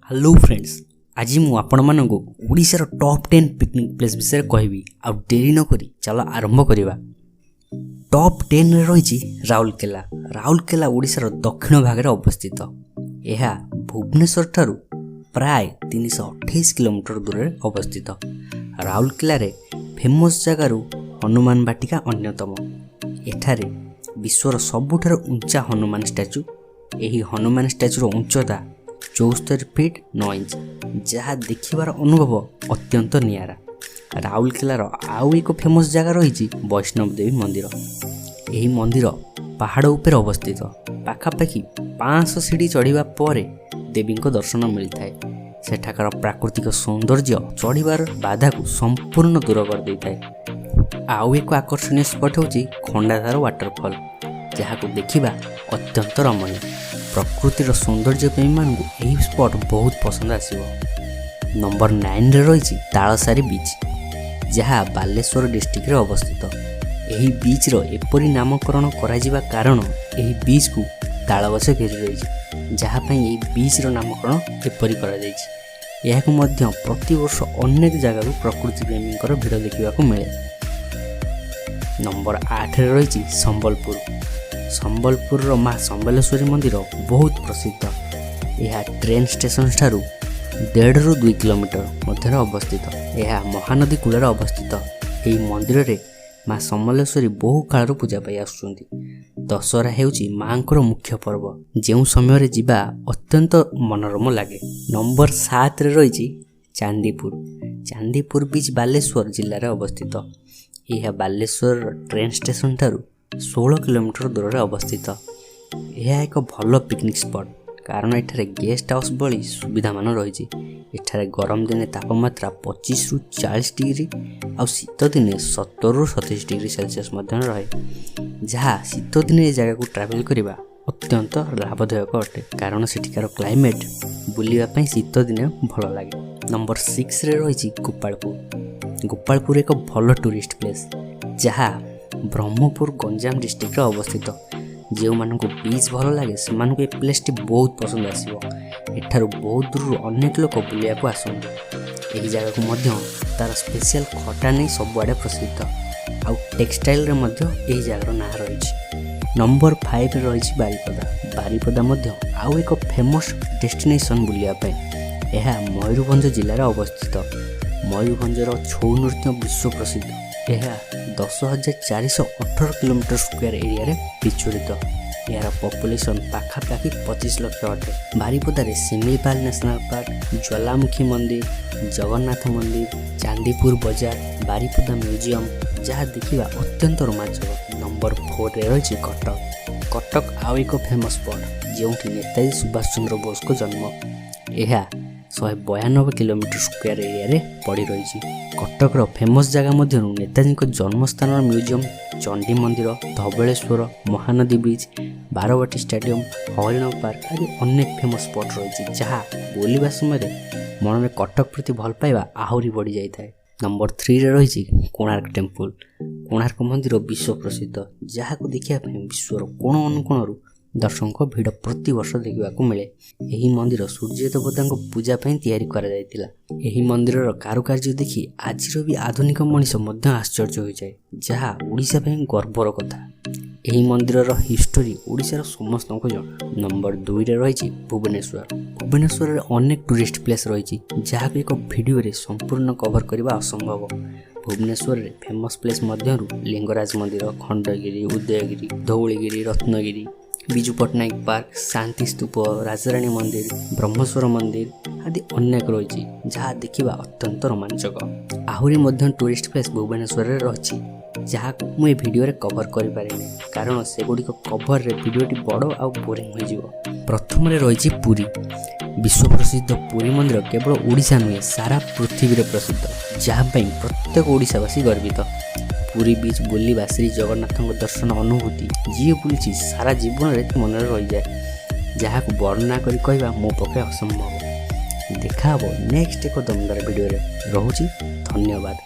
Hello friends, ଆଜି ମୁଁ ଆପଣମାନଙ୍କୁ ଓଡ଼ିଶାର ଟପ୍ 10 ପିକନିକ୍ ପ୍ଲେସ୍ ବିଷୟରେ କହିବି। ଆଉ ଡେରି ନକରି ଚାଲ ଆରମ୍ଭ କରିବା। ଟପ୍ 10ରେ ରହିଛି ରାଉରକେଲା। ରାଉରକେଲା ଓଡ଼ିଶାର ଦକ୍ଷିଣ ଭାଗରେ ଅବସ୍ଥିତ। ଏହା ଭୁବନେଶ୍ୱର ଠାରୁ ପ୍ରାୟ 328 କିଲୋମିଟର ଦୂରରେ ଅବସ୍ଥିତ। ରାଉରକେଲାରେ ଫେମସ୍ ଜାଗାରୁ ହନୁମାନ ବାଟିକା ଅନ୍ୟତମ। ଏଠାରେ ବିଶ୍ୱର ସବୁଠାରୁ ଉଞ୍ଚା ହନୁମାନ ଷ୍ଟାଚୁ। ଏହି ହନୁମାନ ଷ୍ଟାଚୁର ଉଚ୍ଚତା 74 ଫିଟ୍ 9 ଇଞ୍ଚ, ଯାହା ଦେଖିବାର ଅନୁଭବ ଅତ୍ୟନ୍ତ ନିଆରା। ରାଉରକେଲାର ଆଉ ଏକ ଫେମସ୍ ଜାଗା ରହିଛି ବୈଷ୍ଣବ ଦେବୀ ମନ୍ଦିର। ଏହି ମନ୍ଦିର ପାହାଡ଼ ଉପରେ ଅବସ୍ଥିତ। ପାଖାପାଖି 500 ସିଢ଼ି ଚଢ଼ିବା ପରେ ଦେବୀଙ୍କ ଦର୍ଶନ ମିଳିଥାଏ। ସେଠାକାର ପ୍ରାକୃତିକ ସୌନ୍ଦର୍ଯ୍ୟ ଚଢ଼ିବାର ବାଧାକୁ ସମ୍ପୂର୍ଣ୍ଣ ଦୂର କରିଦେଇଥାଏ। ଆଉ ଏକ ଆକର୍ଷଣୀୟ ସ୍ପଟ୍ ହେଉଛି ଖଣ୍ଡାଧାର ୱାଟରଫଲ୍, ଯାହାକୁ ଦେଖିବା ଅତ୍ୟନ୍ତ ରମଣୀୟ। ପ୍ରକୃତିର ସୌନ୍ଦର୍ଯ୍ୟ ପ୍ରେମୀମାନଙ୍କୁ ଏହି ସ୍ପଟ୍ ବହୁତ ପସନ୍ଦ ଆସିବ। ନମ୍ବର 9ରେ ରହିଛି ତାଳସାରୀ ବିଚ୍, ଯାହା ବାଲେଶ୍ୱର ଡିଷ୍ଟ୍ରିକ୍ଟରେ ଅବସ୍ଥିତ। ଏହି ବିଚ୍ର ଏପରି ନାମକରଣ କରାଯିବା କାରଣ ଏହି ବିଚ୍କୁ ତାଳଗଛ ଘେରି ରହିଛି, ଯାହା ପାଇଁ ଏହି ବିଚ୍ର ନାମକରଣ ଏପରି କରାଯାଇଛି। ଏହାକୁ ମଧ୍ୟ ପ୍ରତିବର୍ଷ ଅନେକ ଜାଗାରୁ ପ୍ରକୃତି ପ୍ରେମୀଙ୍କର ଭିଡ଼ ଦେଖିବାକୁ ମିଳେ। ନମ୍ବର 8ରେ ରହିଛି ସମ୍ବଲପୁର। ସମ୍ବଲପୁରର ମା ସମ୍ବଲେଶ୍ୱରୀ ମନ୍ଦିର ବହୁତ ପ୍ରସିଦ୍ଧ। ଏହା ଟ୍ରେନ୍ ଷ୍ଟେସନ ଠାରୁ 1.5ରୁ 2 କିଲୋମିଟର ମଧ୍ୟରେ ଅବସ୍ଥିତ। ଏହା ମହାନଦୀ କୂଳରେ ଅବସ୍ଥିତ। ଏହି ମନ୍ଦିରରେ ମା ସମଲେଶ୍ୱରୀ ବହୁ କାଳରୁ ପୂଜା ପାଇ ଆସୁଛନ୍ତି। ଦଶହରା ହେଉଛି ମାଙ୍କର ମୁଖ୍ୟ ପର୍ବ, ଯେଉଁ ସମୟରେ ଯିବା ଅତ୍ୟନ୍ତ ମନୋରମ ଲାଗେ। ନମ୍ବର 7ରେ ରହିଛି ଚାନ୍ଦିପୁର। ଚାନ୍ଦିପୁର ବିଚ୍ ବାଲେଶ୍ୱର ଜିଲ୍ଲାରେ ଅବସ୍ଥିତ। ଏହା ବାଲେଶ୍ୱରର ଟ୍ରେନ୍ ଷ୍ଟେସନ ଠାରୁ 16 କିଲୋମିଟର ଦୂରରେ ଅବସ୍ଥିତ। ଏହା ଏକ ଭଲ ପିକନିକ୍ ସ୍ପଟ୍, କାରଣ ଏଠାରେ ଗେଷ୍ଟ ହାଉସ୍ ଭଳି ସୁବିଧାମାନ ରହିଛି। ଏଠାରେ ଗରମ ଦିନେ ତାପମାତ୍ରା 25ରୁ 40 ଡିଗ୍ରୀ ଆଉ ଶୀତ ଦିନେ 17ରୁ 27 ଡିଗ୍ରୀ ସେଲସିୟସ୍ ମଧ୍ୟରେ ରହେ, ଯାହା ଶୀତ ଦିନେ ଏ ଜାଗାକୁ ଟ୍ରାଭେଲ୍ କରିବା ଅତ୍ୟନ୍ତ ଲାଭଦାୟକ ଅଟେ, କାରଣ ସେଠିକାର କ୍ଲାଇମେଟ୍ ବୁଲିବା ପାଇଁ ଶୀତ ଦିନେ ଭଲ ଲାଗେ। ନମ୍ବର 6ରେ ରହିଛି ଗୋପାଳପୁର। ଗୋପାଳପୁର ଏକ ଭଲ ଟୁରିଷ୍ଟ ପ୍ଲେସ୍, ଯାହା ବ୍ରହ୍ମପୁର, ଗଞ୍ଜାମ ଡିଷ୍ଟ୍ରିକ୍ଟରେ ଅବସ୍ଥିତ। ଯେଉଁମାନଙ୍କୁ ବିଚ୍ ଭଲ ଲାଗେ, ସେମାନଙ୍କୁ ଏ ପ୍ଲେସ୍ଟି ବହୁତ ପସନ୍ଦ ଆସିବ। ଏଠାରୁ ବହୁତ ଦୂରରୁ ଅନେକ ଲୋକ ବୁଲିବାକୁ ଆସନ୍ତି। ଏହି ଜାଗାକୁ ମଧ୍ୟ ତା'ର ସ୍ପେଶିଆଲ ଖଟା ନେଇ ସବୁଆଡ଼େ ପ୍ରସିଦ୍ଧ, ଆଉ ଟେକ୍ସଟାଇଲରେ ମଧ୍ୟ ଏହି ଜାଗାର ନାଁ ରହିଛି। ନମ୍ବର 5ରେ ରହିଛି ବାରିପଦା। ବାରିପଦା ମଧ୍ୟ ଆଉ ଏକ ଫେମସ୍ ଡେଷ୍ଟିନେସନ୍ ବୁଲିବା ପାଇଁ। ଏହା ମୟୂରଭଞ୍ଜ ଜିଲ୍ଲାରେ ଅବସ୍ଥିତ। ମୟୂରଭଞ୍ଜର ଛଉ ନୃତ୍ୟ ବିଶ୍ୱ ପ୍ରସିଦ୍ଧ। ଏହା 10,418 କିଲୋମିଟର ସ୍କୋୟାର ଏରିଆରେ ବିଚ୍ଛୁରିତ। ଏହାର ପପୁଲେସନ୍ ପାଖାପାଖି 25 ଲକ୍ଷ ଅଟେ। ବାରିପଦାରେ ଶିମିଳିପାଲ ନ୍ୟାସନାଲ୍ ପାର୍କ, ଜ୍ୱାଲାମୁଖୀ ମନ୍ଦିର, ଜଗନ୍ନାଥ ମନ୍ଦିର, ଚାନ୍ଦିପୁର ବଜାର, ବାରିପଦା ମ୍ୟୁଜିୟମ୍, ଯାହା ଦେଖିବା ଅତ୍ୟନ୍ତ ରୋମାଞ୍ଚକ। ନମ୍ବର 4ରେ ରହିଛି କଟକ। କଟକ ଆଉ ଏକ ଫେମସ୍ ସ୍ପଟ୍, ଯେଉଁଠି ନେତାଜୀ ସୁଭାଷ ଚନ୍ଦ୍ର ବୋଷଙ୍କ ଜନ୍ମ। ଏହା 192 କିଲୋମିଟର ସ୍କୋୟାର ଏରିଆରେ ପଡ଼ି ରହିଛି। କଟକର ଫେମସ୍ ଜାଗା ମଧ୍ୟରୁ ନେତାଜୀଙ୍କ ଜନ୍ମସ୍ଥାନର ମ୍ୟୁଜିୟମ୍, ଚଣ୍ଡୀ ମନ୍ଦିର, ଧବଳେଶ୍ୱର, ମହାନଦୀ ବିଚ୍, ବାରବାଟୀ ଷ୍ଟାଡିୟମ୍, ହରିଣ ପାର୍କ ଆଦି ଅନେକ ଫେମସ୍ ସ୍ପଟ୍ ରହିଛି, ଯାହା ବୁଲିବା ସମୟରେ ମନରେ କଟକ ପ୍ରତି ଭଲ ପାଇବା ଆହୁରି ବଢ଼ିଯାଇଥାଏ। ନମ୍ବର 3ରେ ରହିଛି କୋଣାର୍କ ଟେମ୍ପୁଲ। କୋଣାର୍କ ମନ୍ଦିର ବିଶ୍ୱ ପ୍ରସିଦ୍ଧ, ଯାହାକୁ ଦେଖିବା ପାଇଁ ବିଶ୍ୱର କୋଣ ଅନୁକୋଣରୁ ଦର୍ଶକଙ୍କ ଭିଡ଼ ପ୍ରତିବର୍ଷ ଦେଖିବାକୁ ମିଳେ। ଏହି ମନ୍ଦିର ସୂର୍ଯ୍ୟ ଦେବତାଙ୍କ ପୂଜା ପାଇଁ ତିଆରି କରାଯାଇଥିଲା। ଏହି ମନ୍ଦିରର କାରୁକାର୍ଯ୍ୟ ଦେଖି ଆଜିର ବି ଆଧୁନିକ ମଣିଷ ମଧ୍ୟ ଆଶ୍ଚର୍ଯ୍ୟ ହୋଇଯାଏ, ଯାହା ଓଡ଼ିଶା ପାଇଁ ଗର୍ବର କଥା। ଏହି ମନ୍ଦିରର ହିଷ୍ଟୋରି ଓଡ଼ିଶାର ସମସ୍ତଙ୍କୁ ଜଣା। ନମ୍ବର 2ରେ ରହିଛି ଭୁବନେଶ୍ୱର। ଭୁବନେଶ୍ୱରରେ ଅନେକ ଟୁରିଷ୍ଟ ପ୍ଲେସ୍ ରହିଛି, ଯାହାକୁ ଏକ ଭିଡ଼ିଓରେ ସମ୍ପୂର୍ଣ୍ଣ କଭର କରିବା ଅସମ୍ଭବ। ଭୁବନେଶ୍ୱରରେ ଫେମସ୍ ପ୍ଲେସ୍ ମଧ୍ୟରୁ ଲିଙ୍ଗରାଜ ମନ୍ଦିର, ଖଣ୍ଡଗିରି, ଉଦୟଗିରି, ଧଉଳିଗିରି, ରତ୍ନଗିରି, ବିଜୁ ପଟ୍ଟନାୟକ ପାର୍କ, ଶାନ୍ତି ସ୍ତୂପ, ରାଜାରାଣୀ ମନ୍ଦିର, ବ୍ରହ୍ମେଶ୍ୱର ମନ୍ଦିର ଆଦି ଅନେକ ରହିଛି, ଯାହା ଦେଖିବା ଅତ୍ୟନ୍ତ ରୋମାଞ୍ଚକ। ଆହୁରି ମଧ୍ୟ ଟୁରିଷ୍ଟ ପ୍ଲେସ୍ ଭୁବନେଶ୍ୱରରେ ରହିଛି, ଯାହାକୁ ମୁଁ ଏ ଭିଡ଼ିଓରେ କଭର କରିପାରିନି, କାରଣ ସେଗୁଡ଼ିକ କଭରରେ ଭିଡ଼ିଓଟି ବଡ଼ ଆଉ ବୋରିଂ ହୋଇଯିବ। ପ୍ରଥମରେ ରହିଛି ପୁରୀ। ବିଶ୍ୱ ପ୍ରସିଦ୍ଧ ପୁରୀ ମନ୍ଦିର କେବଳ ଓଡ଼ିଶା ନୁହେଁ, ସାରା ପୃଥିବୀରେ ପ୍ରସିଦ୍ଧ, ଯାହା ପାଇଁ ପ୍ରତ୍ୟେକ ଓଡ଼ିଶାବାସୀ ଗର୍ବିତ। ପୁରୀ ବିଚ୍ ବୁଲିବା, ଶ୍ରୀ ଜଗନ୍ନାଥଙ୍କ ଦର୍ଶନ ଅନୁଭୂତି ଯିଏ ବୁଲିଛି ସାରା ଜୀବନରେ ମନରେ ରହିଯାଏ, ଯାହାକୁ ବର୍ଣ୍ଣନା କରି କହିବା ମୋ ପକ୍ଷେ ଅସମ୍ଭବ। ଦେଖା ହେବ ନେକ୍ସଟ ଏକ ଦମଦାର ଭିଡ଼ିଓରେ। ରହୁଛି, ଧନ୍ୟବାଦ।